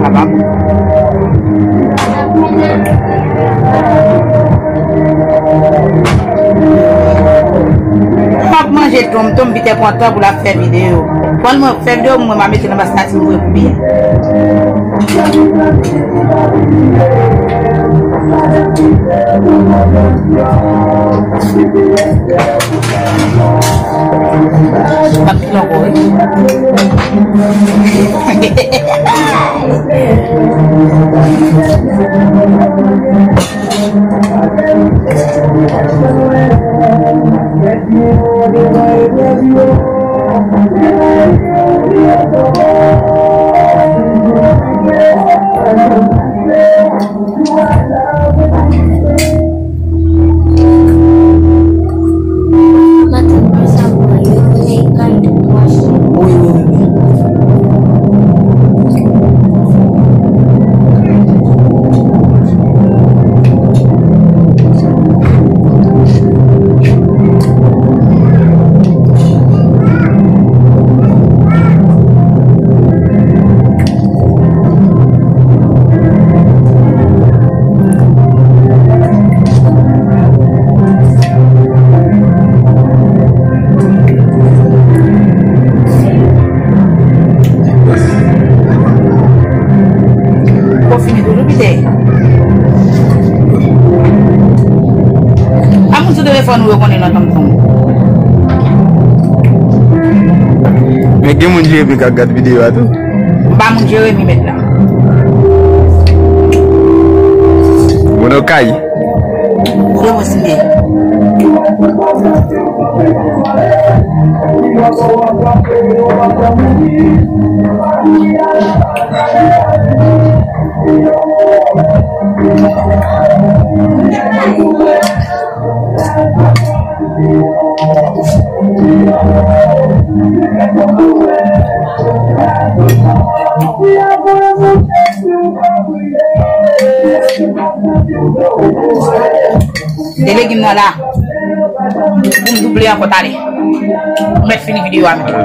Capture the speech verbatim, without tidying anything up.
Apa bon. M ap manje tonmtonm, Pitè pran tan pou l ap fè videyo. Pandan mwen fè videyo, mwen m a mete nan estati m voye pou byen. M ap kite ankò, wi. Maten, mwen sa pran yo, konnen kay tou mwache. Wi, wi, wi, wi. Ou fini toujou, Pitè? A moun sou telefòn ou yo konnen nan tonton. Men gen moun Jeremi k ap gad videyo a tou. M pa moun Jeremi mentnan. Moun Okay. Kote mwen siye? De legim nan la. Pou m double ankò talè. M mèt fini videyo a menm.